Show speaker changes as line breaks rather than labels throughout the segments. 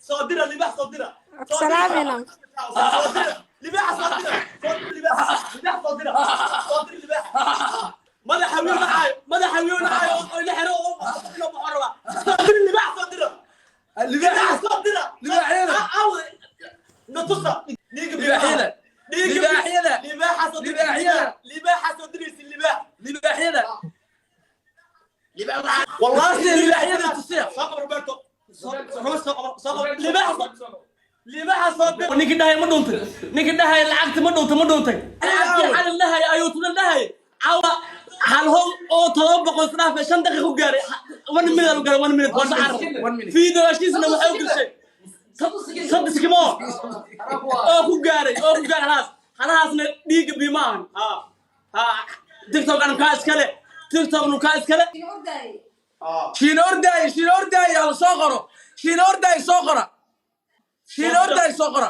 Soo dira libaax, soo dira.
Salaamina.
Soo dira libaaxa, soo dira, soo dira libaaxa, libaax soo dira, soo dira libaaxa. Madaxa wiil nacaayo, madaxa wiil nacaayo oo ila xiro oo inuu baxo rabaa. Soo dira libaax, soo dira libaaxa, soo dira.
Libaaxyada.
Caawa natusa dhiiga.
Libaaxyada.
Dhiiga.
Libaaxyada.
Libaaxa soo dira.
Libaaxyada.
Libaaxa soo diraysi, libaax.
Libaaxyada.
Wallahi.
Libaaxyada tusiya.
Soo qabo Roberto, soo soo qabo, soo qabo libaaxa, libaaxa soo dir. Ninkii dhahay ma dhuntay, ninkii dhahay lacagta ma dhuntay, ma dhuntay lacagtii xalin dhahay ayuu tudan dhahay. Caawa hal hol oo 700 isdhaafay 5 daqiiqo ku gaaray, 1 minute u gaaray, 1 minute waa sacar.
1 minute.
Fiidoashiisna waxay u gashay 3 sikimo oo ku gaaray, oo ku gaaray halahaas, halahaasna dhiigga biima ahan. Ha ha, TikTok anu kaa iskale, TikTok nu kaa iskale.
Shiina ordaay, shiina ordaay hala soo qoro, shiina ordaay soo qora, shiina ordaay soo qora.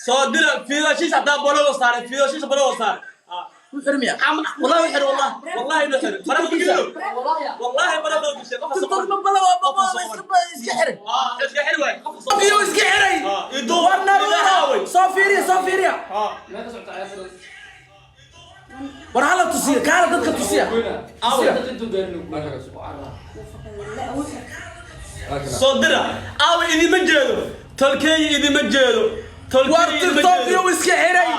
Soo dira fiidoshiis hadaa bologo saaray, fiidoshiis bologo saaray.
Mu xirmiya?
Wallahi xir, wallahi, wallahi inuu xir mara geliyo, wallahi mara gashay qof.
TikTok ma bala waa iska xiray.
Iska xir waay qof soo
Iyo iska xiray.
Iduu.
War naruuro, soo fiiriya, soo fiiriya. War hala tusiya, kaala dadka tusiya.
Soo dira. Aawa, idima jeedo tolkeey, idima jeedo.
War TikTok iyo iska xiray,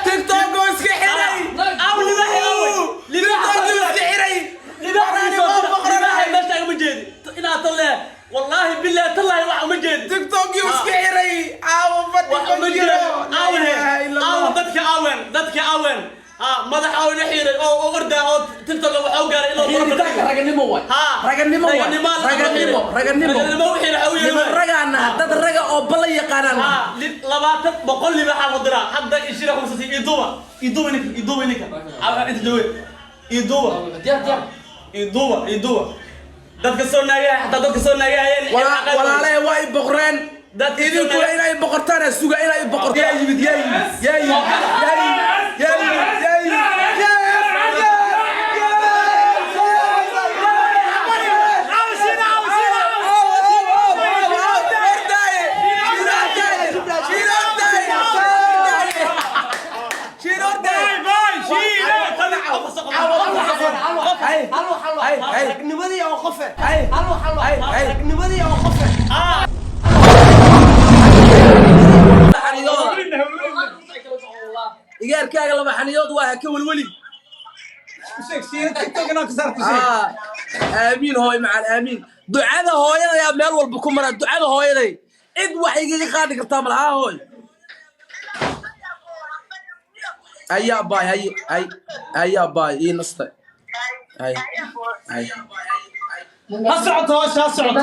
TikTok oo iska xiray.
Aawa libaaxi, aawa.
TikTok iyo iska xiray.
Libaaxi soo dira, libaaxi meesha uma jeedi inaad tan leeyahay. Wallahi billahi tallahi wax uma jeedi.
TikTok iyo iska xiray, caawa fadhi
wax
ma
uma
jiro.
jeedo. Aawen, aawen dadka, aawen dadka, aawen. Ha madaxa oo ina xiiray oo ordaa oo TikTok waxa u gaaray inuu
Xiiritaanka raganimo waay.
Ha.
Raganimo waay.
Raganimo.
Raganimo, raganimo.
Raganimo wixii waxa u yeelay.
Niman ragaana, dad raga oo bala yaqaanaan.
Ha, 20 boqol libaaxa ku diraa hadda ishira kumsasi. Iduuba, iduuba ninka, iduuba ninka. Inta jooge iduuba, iduuba, iduuba. Dadka soo naagahay, xataa dadka soo naagahayeen.
Walaalahe, waa i boqoreen.
Dadka
idinkuna inay boqortaan suga, inay boqortaan. Yaa yimid, yaa yimid, yaa yimid, yaa yimid, yaa yimid, yaa yimid. Yes, yes, yes, yes. Ordaaye, Shiin ordaaye, Shiin ordaaye.
Ragnimadii oo qofe.
Hay, hay, hay.
Ragnimadii oo qofe.
Xaniyooda. Igaarkaaga laba xaniyood waa, ha ka welweli. Aamiin hooy macal, aamiin. Ducada hooyadayaa meel walba ku mara, ducada hooyaday cid wax igaga qaadi kartaa malaha hooy. Ayaa baay, hay hay, ayaa baay, ii nasta, hay hay.
Ha socoto hawsha, ha socoto.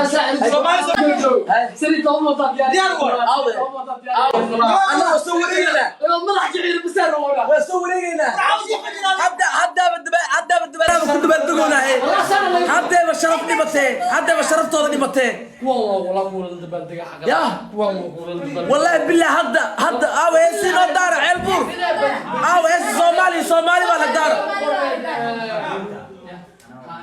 Diyaar waay.
Annaga soo wareegaynaa, waa soo wareegaynaa hadda. Haddaaba daba, haddaaba dabaalaaba ku dabaaldegoonaaye. Haddeeba sharaf dhimatee, haddeeba sharaftooda dhimatee. Ya wallahi billah, hadda hadda aawa heesi noo daara, ceel buur aawa heesi. Soomaaliya, Soomaali baa la daara.